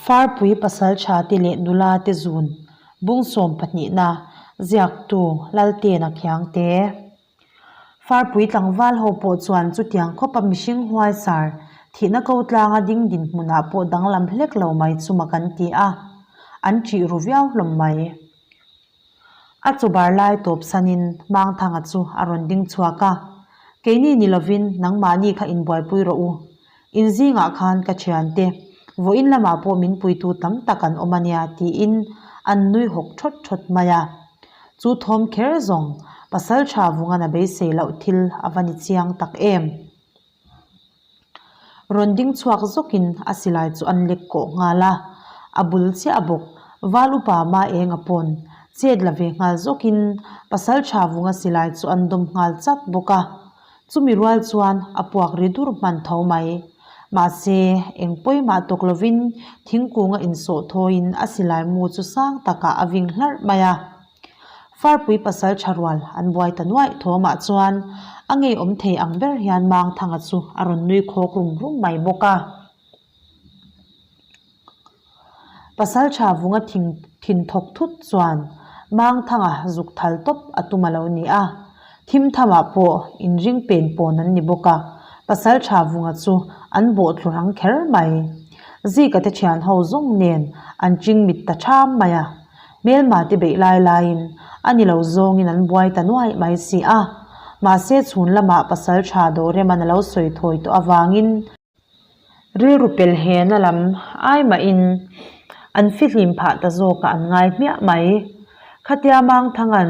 Farpui pasalṭhate leh nulate zun bung sawmpahnihna ziaktu Laltena Khiangte. Farpui tlangval ho pawh chuan chutiang khawpa mihring huaisar thihna ko tlanga ding dinhmunah pawh danglam hlek lo mai chu mak an ti a, an ṭih ru viau hlawm mai. A chubar lai tawp sanin Mangthanga chu a rawn ding chhuak a, Keini ni lovin nangmahni kha inbuaipui rawh u. In zingah khan ka thiante, vawiin lamah pawh min puitu tam tak an awm a nia tiin an nui hawk thawt thawt mai a. Chu thawm kher zawng Pasaltha Vungan a beisei loh thil a va ni chiang tak em. Rawn ding chhuak zawkin a silai chu an lek kawh nghal a, a bul chiah bawk. Val upa ma eng a pawn chet la ve nghal zawkin Pasaltha Vunga silai chu an dawm nghal chat bawk a. Chumi rual chuan a puak ri dur hman tho mai. Mahse, eng pawimah tawk lovin thingkunga insawh thawiin a silai mu chu sang takah a ving hlarh mai a. Farpui pasal tha rual an buai ta nuaih thawmah chuan a ngeiawm thei ang ber hian Mangthanga chu a rawn nui khawk rum rum mai bawk a. Pasal tha vunga thing thin thawk thut chuan Mangthanga zuk thal tawp a tum a lo ni a. Thim thamah pawh inring pen pawn an ni bawk a, pasal tha vunga chu an bawh thlu rang kher mai. Zika te thian ho zawng nen an ching mit ta ṭham mai a. Hmelma te beih lai laiin a ni lo zawngin an buai ta nuai mai si a. Mahse chhun lamah pasal tha Doreman a lo sawi thawi tawh avangin rilru pel hena lam ai mahin an fihlim phah ta zawkah an ngai hmiah mai. Khatia Mangthangan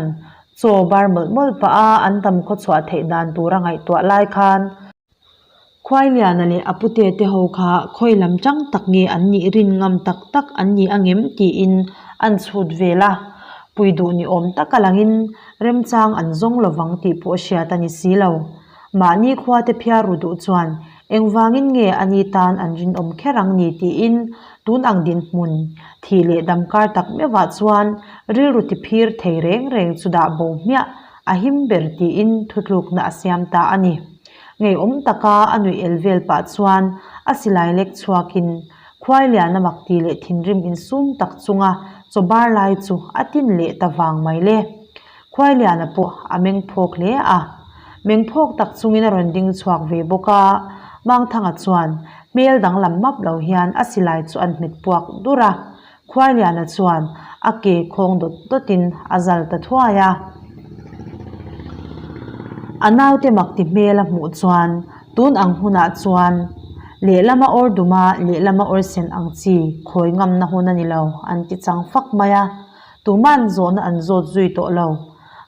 chaw bar mawlh mawlh pah a an dam khawchhuah theih dan tura ngaihtuah lai khan Khuailiana leh a pute te ho kha khawi lam chang tak nge an nih rin ngam tak tak an ni angem tiin an chhut vel a, pui duh ni awm tak a langin remchang an zawng lovang tih pawh hriat a ni si lo. Mahni khua te phiar ru duh chuan engvangin nge a ni tan an rinawm kher ang ni tiin tun ang dinhmun thih leh damkar tak meuhah chuan rilru tiphir thei reng reng chu dah bo hmiah a him ber tiin thutlukna a siam ta a ni. Ngeiawm taka a nuih el vel pah chuan a silai lek chhuakin Khuailiana mak ti leh thinrim insum tak chunga chaw bar lai chu a tin leh ta vang mai le. Khuailiana pawh a meng phawk hle a. Meng phawk tak chungin a rawn ding chhuak ve bawk a, Mangthanga chuan hmel danglam map lo hian a silai chu an hmet puak dur a. Khuailiana chuan a ke khawng dawt dawtin a zal ta thuai a. A naute mak ti hmel a hmuh chuan tun ang hunah chuan lehlama awr duma lehlama awr sen ang chi khawi ngamna hun a ni lo an ti chang fak mai a. Tuman zawhna an zawt zui tawh lo.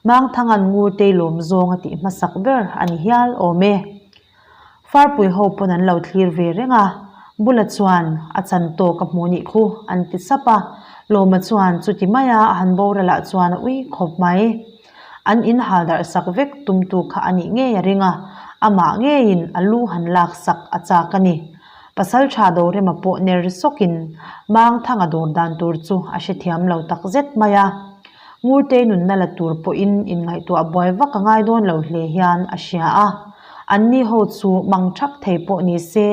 Mangthangan Ngurtei lawm zawng a tih hmasak ber a ni hial awm e. Farpui ho pawn an lo thlir ve reng a, Bula chuan a chan tawk a hmuh nih khu an ti sap a, Lawma chuan chuti maia a han boralah chuan a ui khawp mai. An in hal darh sak vek tumtu kha a nih ngei a ring a, amah ngeiin a lu han lak sak a chak a ni. Pasal tha Dorema pawh ner sawkin Mangthanga dawr dan tur chu a hrethiam lo takzet mai a. Ngurtei nunna la tur pawhin inngaihtuah buai vak a ngai dawn lo hle hian a hria a. Anni ho chu mang thap thei pawh ni se,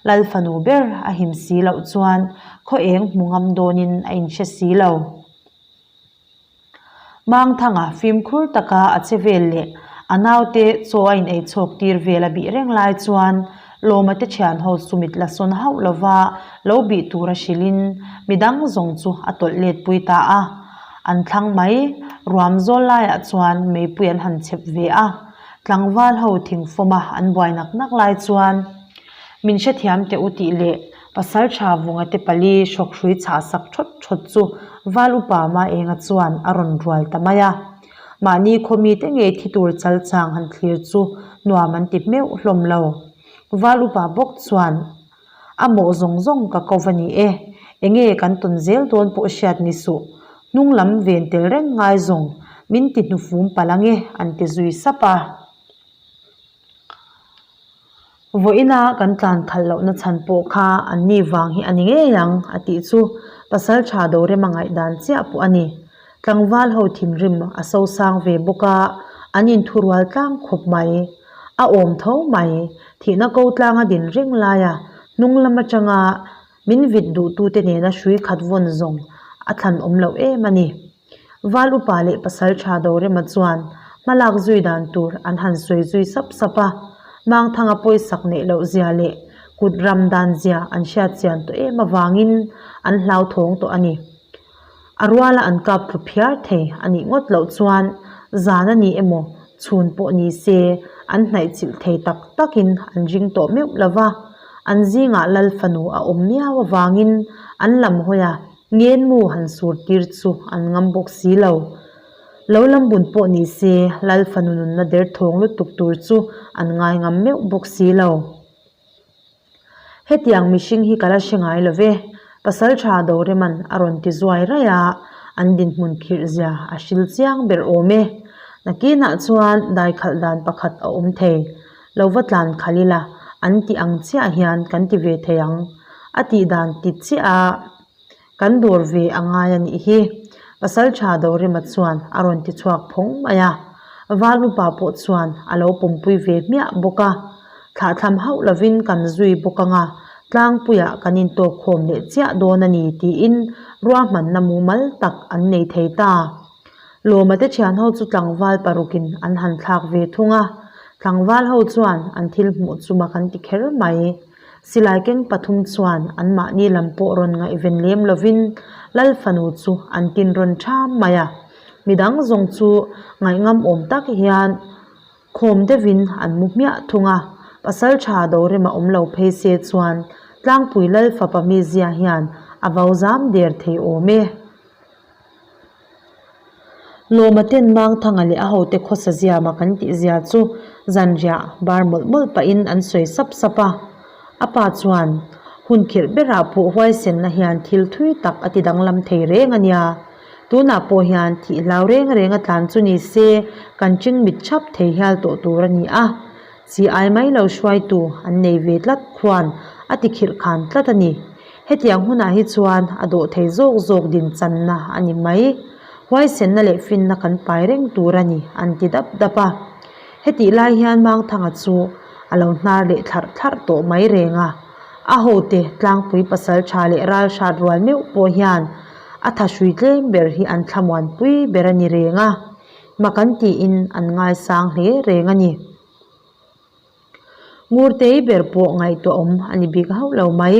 Lal fanu ber a him si loh chuan khaw eng hmu ngam dawnin a inhre si lo. Mangthanga fimkhur taka a che vel leh a naute chaw a in ei chhawk tir vel a bih reng lai chuan Lawma te thian ho chu mit la sawn hauh lova lo bih tura hrilhin midang zawng chu a tawlh let pui ta a. An thlang mai ruam zawl laiah chuan meipui an han chep ve a, tlangval ho thingfawma an buai nak nak lai chuan min hrethiam teh u tih leh Pasal tha vunga te pali hrawk hrui chhah sak thawt thawt chu Val upa Maenga chuan a rawn rual ta mai a. Mahni khawmi te ngei thi tur chal chang han thlir chu nuam an ti hmeuh hlawm lo. Val upa bawk chuan a mawh zawng zawng ka ko va ni e, enge kan tawn zel dawn pawh hriat ni suh, hnung lam ven tel reng ngai zawng min ti hnufum palh ange an ti zui sap a. Vawiina kan tlan khalh lohna chhan pawh kha an ni vang hi a ni ngei ang a tih chu pasal tha Dorema ngaihdan chiah pawh a ni. Tlangval ho thinrim a sosang ve bawk a, an inthurual tlang khawp mai. A awm tho mai, thihna ko tlanga din reng laia hnung lam atanga. Min vit duhtute nena hrui khat vawn zawng a thlan awm loh em a ni. Val upa leh pasal tha Dorema chuan hmalak zui dan tur an han sawi zui sap sap a, Mangthanga pawisak neih loh zia leh kut ram dan zia an hriat chian tawh em avangin an hlauthawng tawh a ni. A ruala an kap thlu phiar thei a nih ngawt loh chuan zan a ni emaw chhun pawh ni se an hnaih chilh thei tak takin an ring tawh meuh lo va, an zingah Lal fanu a awm miau avangin an lam hawi a, Ngenmu han sur tir chu an ngam bawk si lo. Lo lam bun pawh ni se Lal fanu nunna derthawng lutuk tur chu an ngai ngam meuh bawk si lo. Hetiang mihring hi ka la hre ngai lo ve, Pasaltha Doreman a rawn ti zuai raih a, an dinhmun khirh zia a hril chiang ber awm e. Nakinah chuan daikhalh dan pakhat a awm thei. Lo va tlan khalh ila, an tih ang chiah hian kan ti ve thei ang. A tih dan ti chiah a, kan dawr ve a ngai a nih hi. Pasaltha Dorema chuan a rawn ti chhuak phawng mai a. Val upa pawh chuan a lo pawmpui ve hmiah bawk a. Thlahthlam hauh lovin kan zui bawk ang a, tlangpuiah kan intawk khawm leh chiah dawn a ni tiin ruahmanna mumal tak an nei thei ta. Lawma te thian ho chu tlangval parukin an han thlak ve thung a, tlangval ho chuan an thil hmuh chu mak an ti kher mai. Silai keng pathum chuan anmahni lam pawh rawn ngaihven lem lovin Lal fanu chu an tin rawn ṭham mai a, midang zawng chu ngaihngam awm tak hian Khawm deuhin an mu hmiah thung a, Pasalṭha Dorema awm lo phei se chuan Tlangpui Lal fapa mizia hian a vau zam der thei awm e. Lawma ten Mangthanga leh a hote khawsa ziama kan tih zia chu zanriah bar mawlh mawlh pahin an sawi sap sap a. A pa chuan, Hun khirh berah pawh huaisenna hian thil thui tak a ti danglam thei reng a nia. Tunah pawh hian thih hlau reng reng a tlan chu ni se kan ching mit thap thei hial tawh tur a ni a. Chi ai mai lo hruaitu an nei ve tlat khuan a ti khirh khan tlat a ni. Hetiang hunah hi chuan a dawh thei zawk zawk din channa a ni mai. Huaisenna leh finna kan pai reng tur a ni an ti dap dap a. Hetih lai hian Mangthanga chu a lo hnar leh thlarh thlarh tawh mai reng a. A hote tlangpui pasal tha leh ral hrat rual meuh pawh hian a thahrui tlem ber hi an thlamuanpui ber a ni reng a. Mak an tiin an ngaisang hle reng a ni. Ngurtei ber pawh ngaihtuahawm a ni bik hauh lo mai.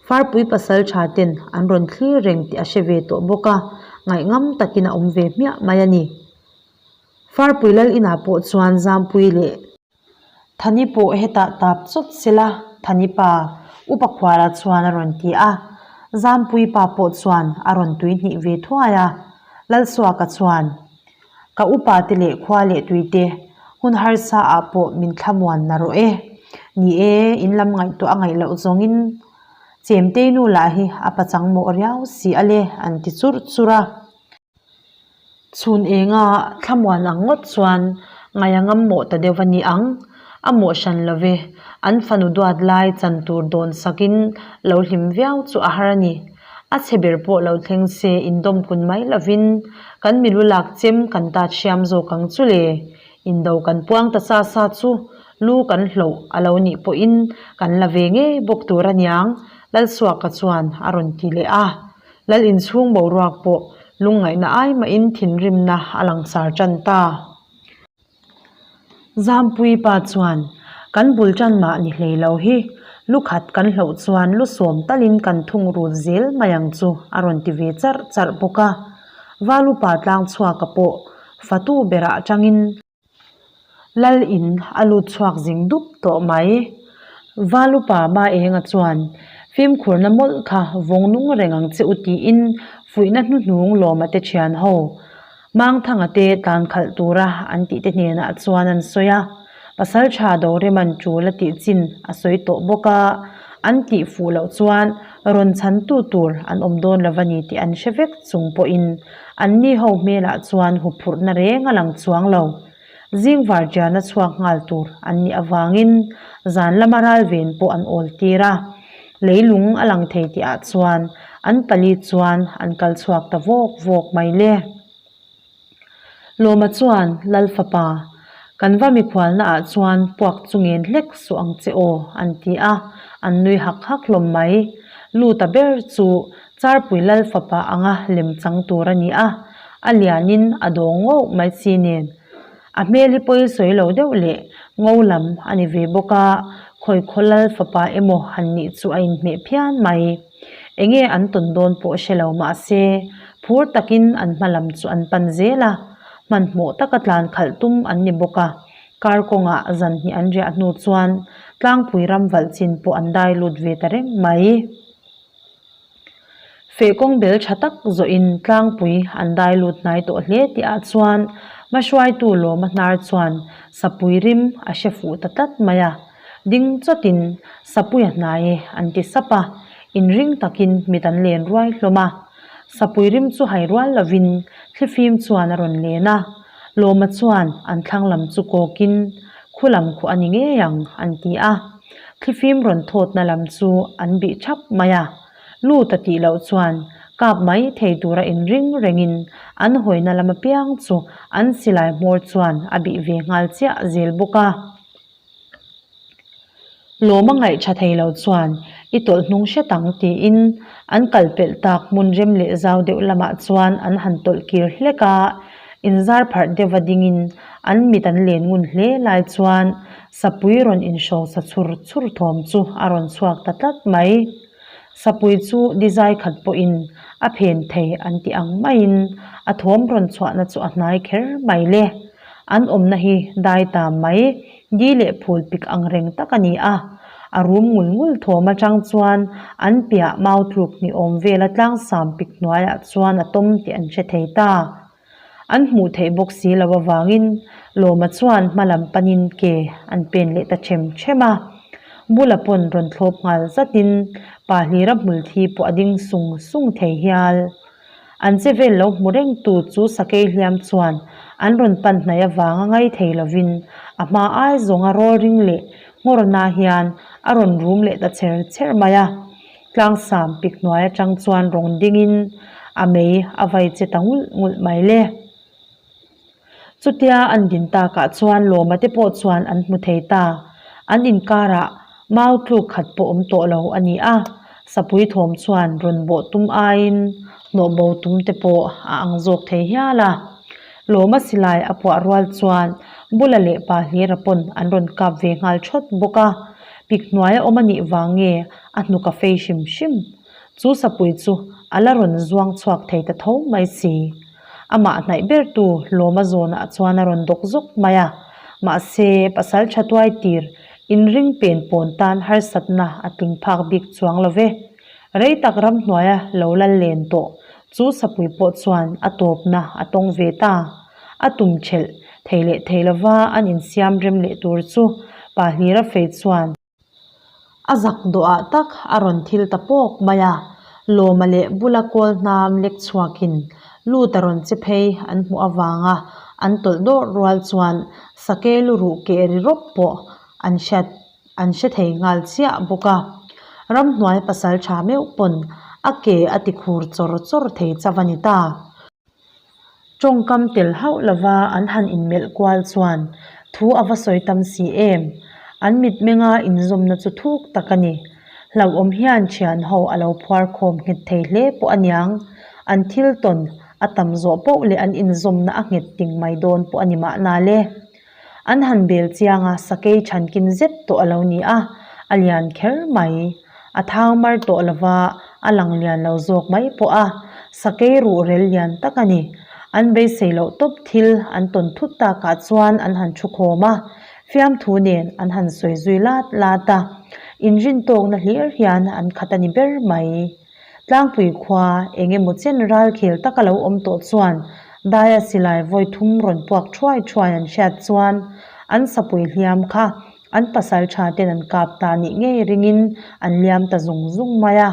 Farpui pasal tha ten an rawn thlir reng tih a hre ve tawh bawk a, ngaihngam takin a awm ve hmiah mai a ni. Farpui lal inah pawh chuan Zampui leh. Thani pawh hetah tap chawt sela, Thani pa, Upa Khuara chuan a rawn ti a. Zampui pa pawh chuan a rawn tuihnih ve thuai a. Lalsuaka chuan. Ka upa te leh khua leh tui te, hun harsa ah pawh min thlamuan na rawh e. Ni e, in lam ngaihtuah a ngaih loh zawngin Chemtei nu lah hi a pachang mawh riau si a le an ti churh churh a. Chhun enga thlamuan ang ngawt chuan ngaih a ngam mawh ta deuh a ni ang. A mawh hran lo ve, an fanu duat lai chan tur dawn sakin lo hlim viau chu a har a ni. A chhe ber pawh lo thleng se indawm kun mai lovin kan milu lak chem kan tat hriam zawk ang chu le. Indo kan puang ta sa sa chu lu kan hloh a lo nih pawhin kan la ve ngei bawk tur a niang, Lalsuaka chuan a rawn ti leh a. Lal inchhung boruak pawh lungngaihna ai mahin thinrimna a langsar tan ta. Zampui pa chuan, Kan bul tan mah ni hlei lo hi, lu khat kan hloh chuan lu sawm talin kan thung rut zel mai ang chu a rawn ti ve charh charh bawk a. Valupa tlang chhuaka pawh fatu berah atangin Lal in a lut chhuak zing dup tawh mai. Valupa Maenga chuan, Fimkhurna mawlh kha vawng nung reng ang che u tiin fuihna hnuhnung lawma te thian ho Mangthanga te tlan khalh tura an tih te hnenah chuan an sawi a, Pasaltha Doreman tul a tih chin a sawi tawh bawk a, an tih fuh loh chuan rawn chhantu tur an awm dawn lo va ni tih an hre vek chung pawhin anni ho hmelah chuan huphurhna reng a lang chuang lo. Zing varṭiana chhuak nghal tur an nih avangin zan lama ral ven pawh an awl tir a, leilung a lang thei tihah chuan an pali chuan an kal chhuak ta vawk vawk mai le. Lawma chuan, Lal fapa, kan va mikhualna ah chuan puak chu ngen hlek suh ang che aw, an ti a, an nui hak hak hlawm mai. Luta ber chu Charpui Lal fapa anga lem chang tur a ni a, a lianin a dawng ngauh mai si nen. A hmel hi pawi sawi lo deuh leh ngo lam a ni ve bawk a, khawi khaw Lal fapa emaw han nih chu a inhmeh phian mai. Enge an tawn dawn pawh hre lo mah se, phur takin an hma lam chu an pan zel a, hmanhmawh taka tlan khalh tum an ni bawk a, kar kawngah zan hnih an riah hnu chuan tlangpui ram valh chin pawh an dai lut ve ta reng mai. Feh kawng bel tha tak zawhin tlangpui an dai lut hnai tawh hle tih ah chuan hmahruaitu lawma hnar chuan sapui rim a hre fuh ta tlat mai a. Ding chawtin sapui a hnai e an ti sap a, inring takin mit an len ruai hlawm a. Sapui rim chu hai rual lovin thlifim chuan a rawn len a, Lawma chuan an thlang lam chu kawkin khu lam khu a ni ngei ang an ti a. Thlifim rawn thawtna lam chu an bih thap mai a, lut a tih loh chuan kap mai thei tura inring rengin an hawina lam apiang chu an silai hmawr chuan a bih ve nghal chiah zel bawk a. Lawm a ngaih tha thei lo chuan i tawlh hnung hret ang tiin an kal pelh tak hmun rem leh zau deuh lamah chuan an han tawlh kir hlek a, inzar pharh deuha dingin an mit an len ngun hle lai chuan sapui rawn inhrosa chhur chhur thawm chu a rawn chhuak ta tlat mai. Sapui chu dizai khat pawhin a phen thei an tih ang maiin a thawm rawn chhuahna chu a hnai kher mai le. An awmna hi dai ta mai, di leh phul pik ang reng tak a ni a. A rum ngul ngul thawm atang chuan an piah mau tluk ni awm vela tlangsam pik hnuaiah chuan a tawm tih an hre thei ta. An hmuh theih bawk si lo avangin Lawma chuan hma lam panin ke an pen leh ta ṭhem ṭhem a. Bula pawn rawn thlawp nghal zatin pa hlira hmul thi pawh a ding sung sung thei hial. An che vel lo hmu reng tu chu sakei hliam chuan an rawn pan hnaih avanga ngai thei lovin a hma ai zawnga rawl ring leh nghawrna hian a rawn rum leh ta cher cher mai a. Tlangsam pik hnuai atang chuan rawn dingin a mei a vai che ta ngulh ngulh mai le. Chutia an din takah chuan Lawma te pawh chuan an hmu thei ta. An inkarah mau tluk khat pawh awm tawh lo a ni a, sapui thawm chuan rawn bawh tum aiin hnawh bo tum te pawh a ang zawk thei hial a. Lawma silai a puah rual chuan Bula leh Pa Hlira pawn an rawn kap ve nghal thawt bawk a, pik hnuaia awm a nih vang nge a hnuk a fei hrim hrim. Chu sapui chu a la rawn zuang chhuak thei ta tho mai si. Amah hnaih bertu Lawma zawnah chuan a rawn dawk zawk mai a. Mahse, pasal tha tuai tir inring pen pawn tan harsatna a tling phak bik chuang lo ve. Rei tak ramhnuaia lo lal len tawh chu sapui pawh chuan a tawpna a tawng ve ta. A tum thelh thei leh thei lova an insiam rem leh tur chu Pa Hlira fei chuan A zak dawhah tak a rawn thil ta pawk mai a, Lawma leh bula kawl hnam lek chhuakin lut a rawn che phei an hmuh avanga an tawlh dawrh rual chuan sakei lu ruh keh ri rawp pawh an hriat an hre thei nghal chiah bawk a. Ramhnuai pasal tha meuh pawn a ke a ti khur chawr chawr thei chauh a ni ta. Tawngkam tel hauh lova an han inmelh kual chuan thu a va sawi tam si em? An mitmenga inzawmna chu thuk tak a ni. Hlauhawm hian thian ho a lo phuar khawm nghet thei hle pawh a niang. An thil tawn a tam zawh poh leh an inzawmna a nghet ting mai dawn pawh a ni mahna le. An han bel chiang a, sakei chhankim zet tawh a lo ni a, a lian kher mai. A thang mar tawh lova, a lang lian lo zawk mai pawh a, sakei ruh rel lian tak a ni. An beisei loh tawp thil an tawn thut takah chuan an han thu khawm a, fiamthu nen an han sawi zui lat lat a, inrintawkna hlir hian an khat a ni ber mai. Tlangpui khua eng emaw chen ral khel taka lo awm tawh chuan Daia silai vawi thum rawn puak thuai thuai an hriat chuan an sapui hliam kha an pasal tha ten an kap ta nih ngei ringin an liam ta zung zung mai a.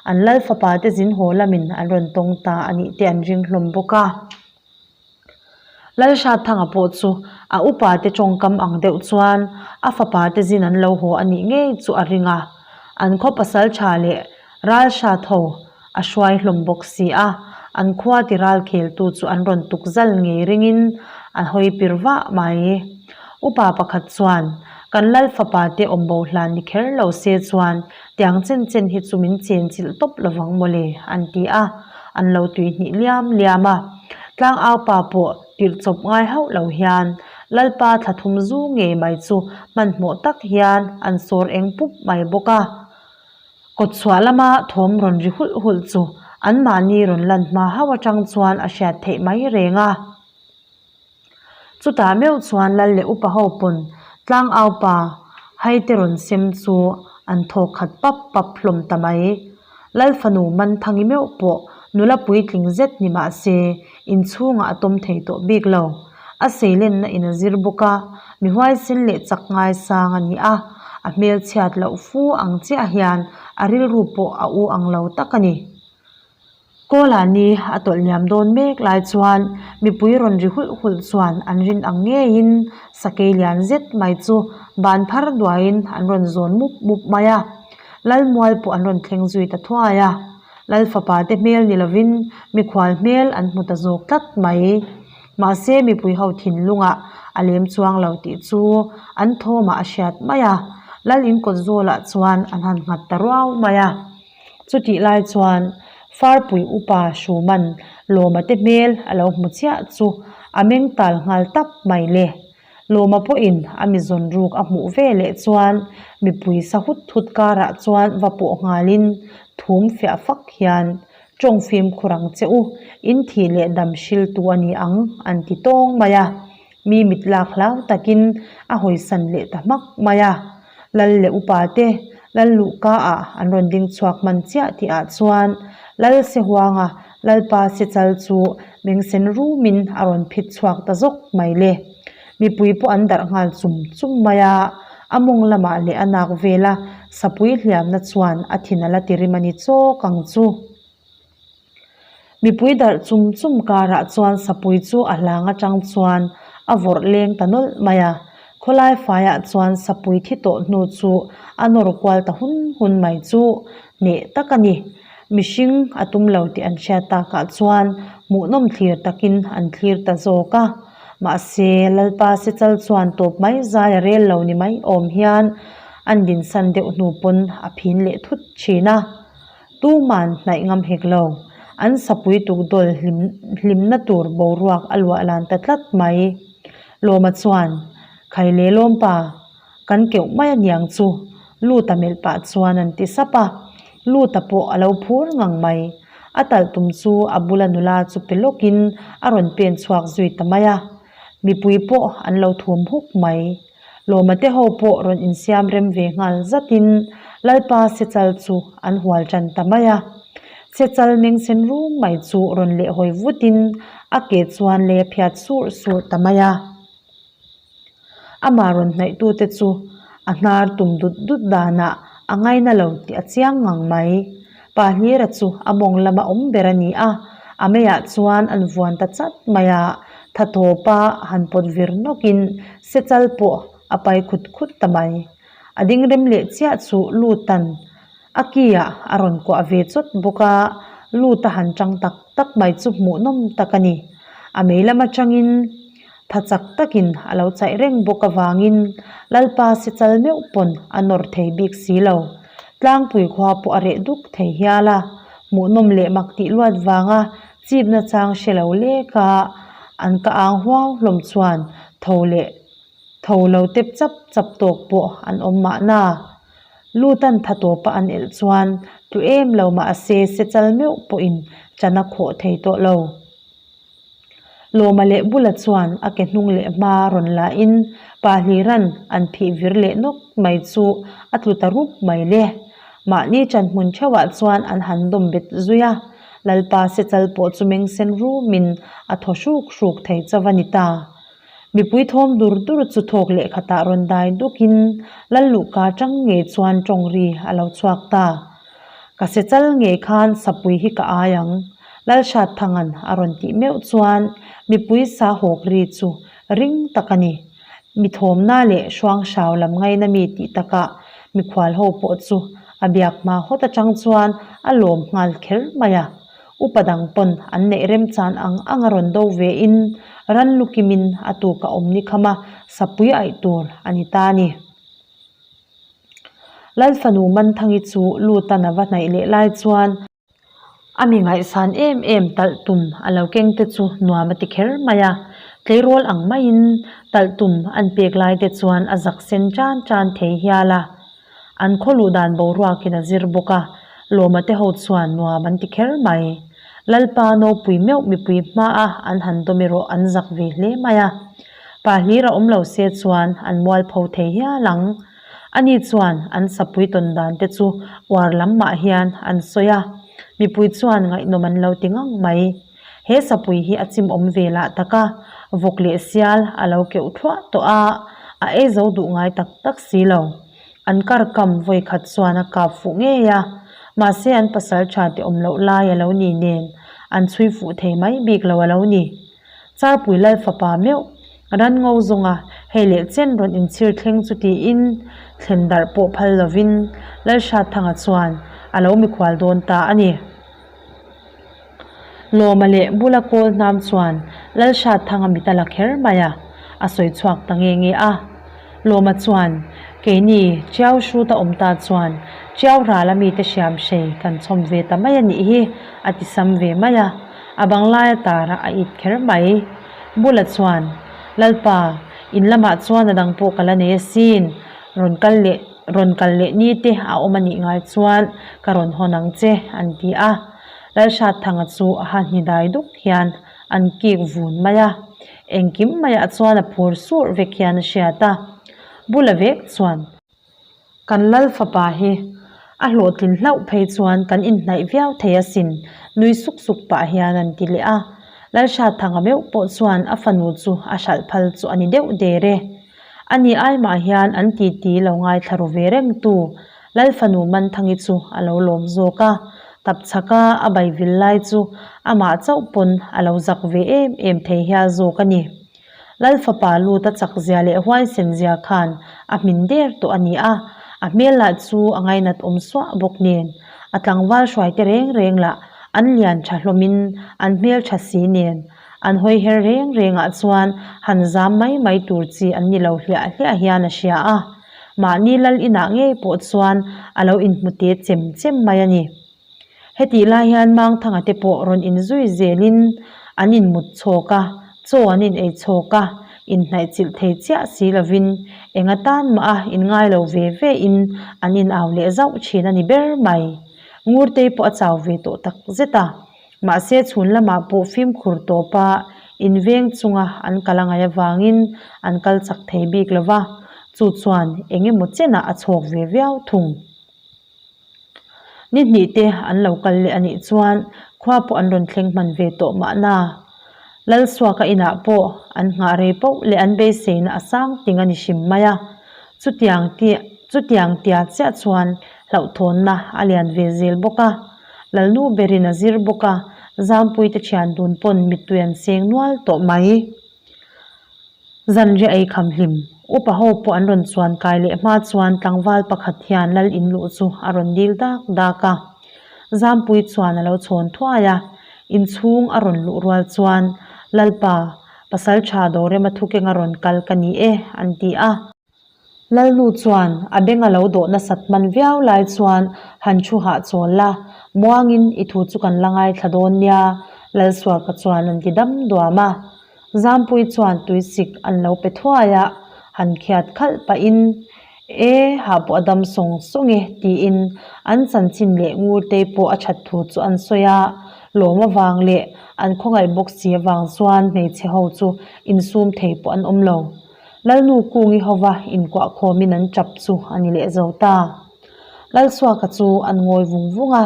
An lal fapa te zin haw lamin an rawn tawng ta a nih te an ring hlawm bawk a. Lalhratthanga pawh chu a upa te tawngkam ang deuh chuan a fapa te zin an lo haw a nih ngei chu a ring a, an khaw pasal tha leh ralhrat ho a hruai hlawm bawk si a, an khua ti ral kheltu chu an rawn tuk zal ngei ringin a hawi pir vah mai. Upa pakhat chuan. Kan Lal fapa te awmbo hlan ni kher lo se chuan tiang chen chen hi chu min chenchilh tawp lovang mawle, an ti a, an lo tuihnih liam liam a. Tlangau pa pawh tirh chawp ngai hauh lo hian Lalpa thla thum zu ngei mai chu hmanhmawh tak hian an sawr eng pup mai bawk a. Kawtchhuah lama thawm rawn ri hulh hulh chu anmahni rawn lan hma hauh atang chuan a hriat theih mai reng a. Chutah meuh chuan lal leh upa ho pawn tlangau pa haite rawn sem chu an thawk khat pap pap hlawm ta mai. Lal fanu Manthangi meuh pawh nula puitling zet ni mah se inchhungah a tawm thei tawh bik lo. A seilenna in a zir bawk a, mi huaisen leh chak ngaisang a ni a, a hmelchhiat loh fu ang chiah hian a rilru pawh a u ang lo tak a ni. Kawla ni a tawlh liam dawn mek lai chuan mipui rawn ri hulh hulh chuan an rin ang ngeiin sakei lian zet mai chu ban phar duaiin an rawn zawn mup mup mai a, Lalmual pawh an rawn thleng zui ta thuai a. Lal fapa te hmel ni lovin mikhual hmel an hmu ta zawk tlat mai. Mahse mipui ho thinlungah a lem chuang lo tih chu an thawmah a hriat mai a, Lal in kawt zawlah chuan an han nghat ta ruau mai a. Chutih lai chuan Farpui upa Hruman Lawma te hmel a lo hmu chiah chu a meng tal nghal tap mai le. Lawma pawhin a mi zawn ruk a hmuh ve leh chuan mipui sa hut hut karah chuan va pawh nghalin thum fiah fak hian tawng fimkhur ang che u, in thih leh dam hriltu a ni ang an ti tawng mai a. Mi mit lak hlau takin a hawisan leh ta hmak mai a. Lal leh upa te Lal luhka ah an rawn ding chhuak hman chiah tih ah chuan Lal Sehuanga Lalpa Sechal chu mengsen rumin a rawn phit chhuak ta zawk mai le. Mipui pawh an darh nghal chum chum mai a, a mawng lamah leh a nak vela sapui hliamna chuan a thin a la ti rim a ni chawk ang chu. Mipui darh chum chum karah chuan sapui chu a hlang atang chuan a vawrh leng ta nawlh mai a, khawlai faiah chuan sapui thi tawh hnu chu a nawr kual ta hun hun mai chu hneh tak a ni. Mihring a tum lo tih an hriat takah chuan hmuhnawm thlir takin an thlir ta zawk a, mahse Lalpa Sechal chuan tawp mai zai a rel lo ni mai awm hian an dinsan deuh hnu pawn a phin leh thut thin a. Tuman hnaih ngam hek lo. An sapui tukdawl hlim hlimna tur boruak a luah lan ta tlat mai. Lawma chuan, Khai le lawmpa, kan keuh mai a niang chu, Luta melh pah chuan an ti sap a. Luta pawh a lo phur ngang mai. A talh tum chu a bula nula chu pe lawkin a rawn pen chhuak zui ta mai a. Mipui pawh an lo thum huk mai. Lawma te ho pawh rawn insiam rem ve nghal zatin Lalpa Sechal chu an hual tan ta mai a. Sechal meng sen rum mai chu rawn lehhawi vutin a ke chuan lei a phiat surh surh ta mai a. Amah rawn hnaihtute chu a hnar tum dut dut danah a ngaina lo tih a chiang ngang mai. Pa Hlira chu a mawng lama awm ber a ni a, a meiah chuan an vuan ta chat mai a, tha tawpa han pawt vir nawkin sechal pawh a pai khut khut ta mai. A ding rem leh chiah chu Lutan a ki-ah a rawn kuah ve chawt bawk a, Lut a han tang tak tak mai chu hmuhnawm tak a ni. A mei lam atangin Tha chak takin a lo chaih reng bawk avangin Lalpa Sechal meuh pawn a nawr thei bik si lo. Tlangpui khua pawh a reh duk thei hial a, hmuhnawm leh mak tih luat vanga chipna chang hre lo lek a, an ka ang huau hlawm chuan tho leh tho lo tep chap chap tawk pawh an awm mahna. Lutan tha tawpa an elh chuan tlu em lo mahse Sechal meuh pawhin chan a khawh thei tawh lo. Lawma leh Bula chuan a ke hnung leh hma rawn la in pa Hliran an phih vir leh nawk mai chu a tlu ta rup mai le. Mahni ṭan hmun ṭheuhah chuan an han dawm bet zui a, Lalpa Sechal pawh chu meng sen rumin a thaw hruk hruk thei chauh a ni ta. Mipui thawm dur dur chu thawk leh khatah rawn dai dukin Lalluhka ṭang ngei chuan ṭawng ri a lo chhuak ta. Ka sechal ngei khan sapui hi ka ai ang, Lalhratthanga'n a rawn tih meuh chuan mipui sa hawk ri chu ring tak a ni. Mi thawmna leh hruanghrau lam ngaina mi tih takah mikhual ho pawh chu a biak hma hawt atang chuan a lawm nghal kher mai a. Upa dang pawn an neih remchan ang ang a rawn do ve in ran lu kimin a tuk a awm ni kham a, sapui aih tur a ni ta a ni. Lalfanu Manthangi chu Lutan a va hnaih leh lai chuan a mi ngaihsan em em talh tum a lo keng te chu nuam a ti kher mai a. Tleirawl ang maiin talh tum an pek lai te chuan a zak sen tan tan thei hial a. An khaw luh dan boruakin a zir bawk a, Lawma te ho chuan nuam an ti kher mai. Lalpa nopui meuh mipui hmaa an han dawm erawh an zak ve hle mai a. Pa hlir a awm lo se chuan an mualpho thei hial ang. Ani chuan an sapui tawn dan te chu uar lam mah hian an sawi a, mipui chuan ngaihnawm an lo ti ngang mai. He sapui hi a chim awm ve lah tak a, vawk leh sial a lo keuh thluah tawh a, a ei zo duh ngai tak tak si lo. An kar kam vawi khat chuan a kap fuh ngei a, mahse an pasal tha te awm loh lai a lo ni nen an chhui fuh thei mai bik lo a lo ni. Charpui lal fapa meuh ran ngo zawnga hei leh chen rawn inchhir thleng chu tiin thlen darh pawh phal lovin Lalhratthanga chuan a lo mikhual dawn ta a ni. Lawma leh bula kawl hnam chuan Lalhratthanga mit a la kher mai a, a sawi chhuak ta nge nge a. Lawma chuan, Keini Chiau hruta awm ta chuan Chiau rala mite hriam hrei kan chhawm ve ta mai a nih hi, a ti sam ve mai a, a bang laia tara a it kher mai. Bula chuan, Lalpa, in lamah chuan a dang pawh ka la nei asin, rawn kal leh rawn kal leh ni te a awm a nih ngai chuan ka rawn hawn ang che, an ti a. Lalhratthanga chu a ha hni dai duk hian an kik vun mai a, engkim maiah chuan a phur surh vek hian a hriat a. Bula vek chuan, Kan Lal fapa hi a hlawhtlin hlauh phei chuan kan inhnaih viau thei asin, nui suk suk pah hian an ti leh a. Lalhratthanga meuh pawh chuan a fanu chu a hralh phal chu a ni deuh der e. Ani ai mah hian an titi lo ngaithla ru ve reng tu Lalfanu Manthangi chu a lo lawm zawk a, tapchhaka a baivil lai chu amah chauh pawn a lo zak ve em em thei hial zawk a ni. Lalfapa lut a chak zia leh huaisen zia khan a hmin der tawh a ni a, a hmel lah chu a ngainat awm suah bawk nen a tlangval hruaite reng reng lah an lian tha hlawmin an hmel tha si nen An hawi her reng rengah chuan han zam mai mai tur chi an ni lo hliah hliah hian a hria a. Mahni lal inah ngei pawh chuan a lo inhmu te chem chem mai a ni. Hetih lai hian Mangthanga te pawh rawn inzui zelin an inmut chhawk a, chaw an in ei chhawk a, inhnaihchilh thei chiah si lovin eng atan mah a inngai lo ve ve in an inau leh zauh thin a ni ber mai. Ngurtei pawh a chau ve tawh tak zet a. Mahse chhun lamah pawh fimkhur tawpa inveng chunga an kal a ngaih avangin an kal chak thei bik lo va, chu chuan eng emaw chenah a chhawk ve viau thung. Ni hnih te an lo kal leh a nih chuan khua pawh an rawn thleng hman ve tawh mahna. Lalsuaka inah pawh an nghah rei poh leh an beiseina a sang ting a ni hrim mai a, chutiang chutiang tia chiah chuan hlauhthawnna a lian ve zel bawk a. Lalnu berin a zir bawk a, Zampuite thian dun pawn mittui an seng nual tawh mai. Zanriah ei kham hlim, upa ho pawh an rawn chuan kai leh hma chuan tlangval pakhat hian lal in luh chu a rawn dil dak dak a. Zampui chuan a lo chhawn thuai a, inchhung a rawn luh rual chuan, Lalpa, Pasaltha Dorema thukeng a rawn kal ka ni e, an ti a. Lalnu chuan a beng a lo dawh nasat hman viau lai chuan han thu hahchawl la, muangin i thu chu kan la ngaithla dawn nia, Lalsuaka chuan an ti dam duam a. Zampui chuan tuisik an lo pe thuai a, han khiat khalh pahin, E, hah pawh a dam sawng sawng e, tiin an chanchin leh Ngurtei pawh a that thu chu an sawi a. Lawm avang leh an khawngaih bawk si avang chuan hmeichhe ho chu insum thei pawh an awm lo. Lalnu Kungi hova inkuah khawmin an tap chu a ni leh zo ta. Lalsuaka chu an ngawi vung vung a,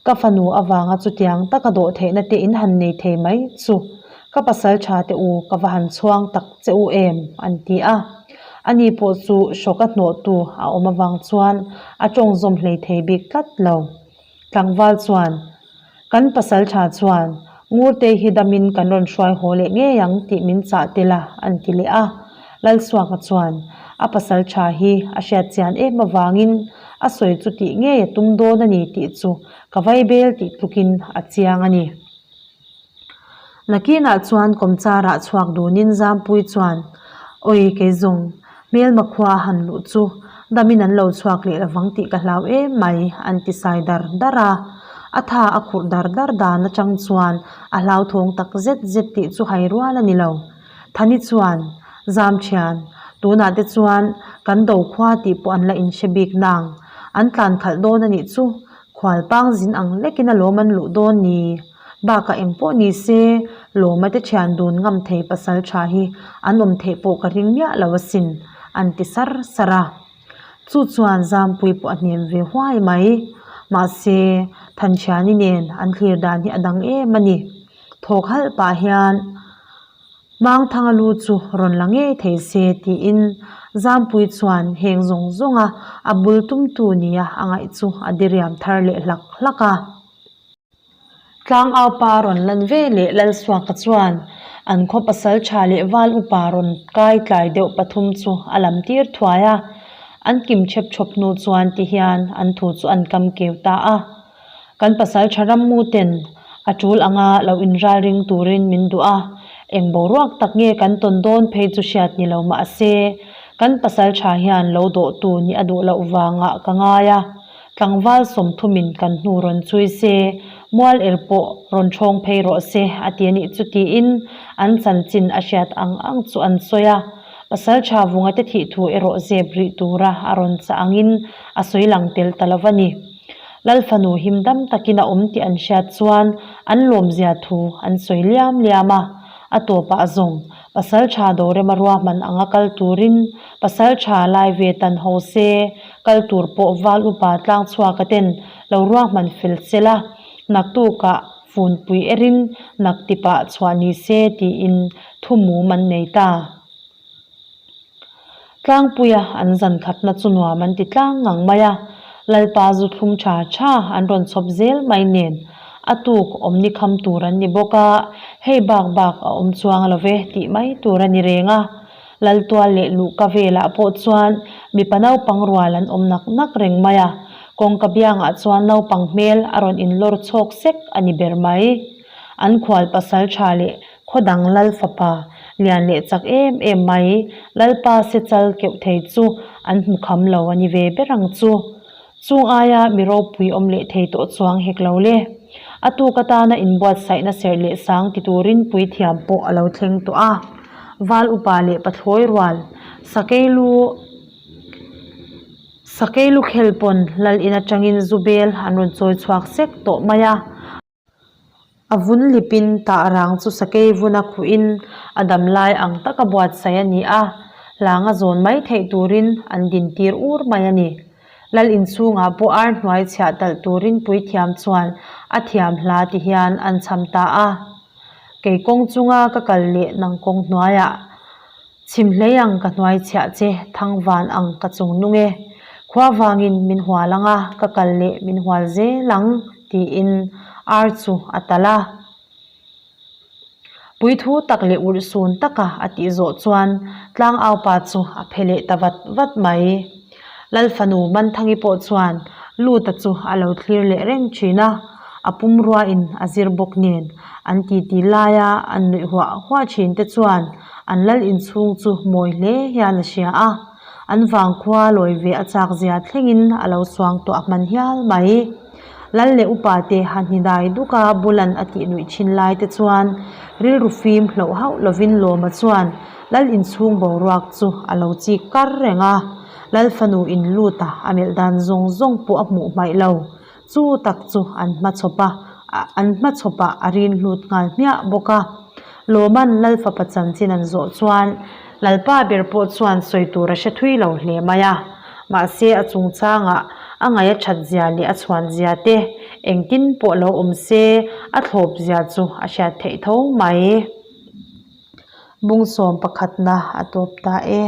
Ka fanu avanga chutiang taka dawh theihna te in han nei thei mai chu ka pasal tha te u ka va han chhuang tak che u em? an ti a. Ani pawh chu hrawka hnawhtu a awm avang chuan a tawng zawm hlei thei bik tlat lo. Tlangval chuan, Kan pasal tha chuan, Ngurtei hi damin kan rawn hruai haw leh ngei ang tih min chah tel a, an ti leh a. Lalsuaka chuan, A pasal tha hi a hriat chian em avangin a sawi chu tih ngei a tum dawn a ni tih chu ka vaibel tih tlukin a chiang a ni. Nakinah chuan kawmcharah chhuak dunin Zampui chuan, Awi kei zawng, hmelma khua han luh chu. Damin an lo chhuak leh lovang tih ka hlau em mai, an ti sai dar dar a. A tha a khurh dar dar dan atang chuan a hlauthawng tak zet zet tih chu hai rual a ni lo. Thani chuan, Zam thian, tunah te chuan kan do khua tih pawh an la inhre bik nang. An tlan khalh dawn a nih chu, khual pang zin ang lekin alawm an luh dawn ni. Bakah eng pawh ni se, Lawma te thian dun ngam thei pasal tha hi an awm theih pawh ka ring miah lo asin, an ti sar sar a. Chu chuan Zampui pawh a hnem ve huai mai. Mahse, Thanchhiani nen an thlir dan hi a dang em a ni. Thawk halh pah hian Mangthanga lu chu rawn la ngei thei se tiin Zampui chuan heng zawng zawnga a bul tumtu nia a ngaih chu a diriam thar leh hlak hlak a. Tlangaupa rawn lan ve leh Lalsuaka chuan an khaw pasal tha leh val upa rawn kai tlai deuh pathum chu a lam tir thuai a, an kim chhep chhawp hnu chuan ti hian an thu chu an kam keu ta a. Kan pasal tha rammu ten a tul anga lo inral ring turin min duh a, eng boruak tak nge kan tawn dawn phei chu hriat ni lo mah se, kan pasal tha hian lo dawhtu nih a duh loh vangah ka ngai a. Tlangval sawmthumin kan hnu rawn chui se, mual er pawh rawn ṭhawng phei rawh se a ti a nih chu tiin an chanchin a hriat ang ang chu an sawi a. Pasalṭha Vungate thih thu erawh zep rih tura a rawn chah angin a sawi lang tel ta lo va ni. Lalfanu him dam takin a awm tih an hriat chuan an lawmzia thu an sawi liam liam a. A tawpah zawng Pasalṭha Dorema ruahman anga kal turin Pasalṭha lai ve tan ho se, kal tur pawh val upa tlang chhuaka ten lo ruahman fel sela, naktukah funpui erin naktipah chhuah ni se tiin thu mum an nei ta. Tlangpuia an zan khatna chu nuam an ti tlang ngang mai a, Lalpa zu thlum tha tha an rawn chhawp zel mai nen a tuk awm ni kham tur an ni bawk a, hei bak bak a awm chuang lo ve tih mai tur a ni reng a. Laltual leh luhka velah pawh chuan mipa naupang rual an awm nak nak reng mai a, kawngka biangah chuan naupang hmel a rawn inlawr chhawk sek a ni ber mai. An khual pasal tha leh Khaw dang lal fapa lian leh chak em em mai, Lalpa se chal keuh thei chu an hmu kham lo a ni ve ber ang chu. Chung aia mi ropui awm leh thei tawh chuang hek lo le. A tuk atana inbuatsaihna serh leh sang ti turin puithiam pawh a lo thleng tawh a. Val upa leh pathlawi rual, sakei lu sakei lu khel pawn lal in atangin zu bel an rawn chawi chhuak sek tawh mai a. A vun lipin tah rang chu sakei vuna khuhin a dam lai ang taka buatsaih a ni a, hlanga zawn mai theih turin an din tir ur mai a ni. Lal inchhungah pawh ar hnuai chhiah talh turin puithiam chuan a thiam hla ti hian an chham ta a. Kei kawng chunga ka kal leh nang kawng hnuaiah. Chhim hlei ang ka hnuai chhiah che, thang van ang ka chung nung e. Khua vangin min hual ang a, ka kal leh min hual zel ang, tiin ar chu a talh a. Puithu tak leh urh sun taka a tih zawh chuan tlangaupa chu a phe leh ta vat vat mai. Lalfanu Manthangi pawh chuan Luta chu a lo thlir leh reng thin a, a pumruain a zir bawk nen an titi laia an nuih huah huah thin te chuan an lal inchhung chu mawi hle hian a hria a, an vangkhua lawi ve a chak zia thlengin a lo suang tawh a hman hial mai. Lal leh upa te han hni dai duk a bulan a tih nuih thin lai te chuan rilru fim hloh hauh lovin Lawma chuan lal inchhung boruak chu a lo chik kar reng a, Lal fanu in lut a a melh dan zawng zawng pawh a hmuh hmaih lo. Chu tak chu an hmachhawp a, an hmachhawpah a rin hlut nghal hmiah bawk a. Lawman Lal fapa chanchin an zawh chuan Lalpa ber pawh chuan sawi tur a hre thui lo hle mai a. Mahse a chungchangah a ngaih a that zia leh a chhuan zia te engtin pawh lo awm se a thlawp zia chu a hriat theih tho mai. Bungsawm pakhatna a tawp ta e.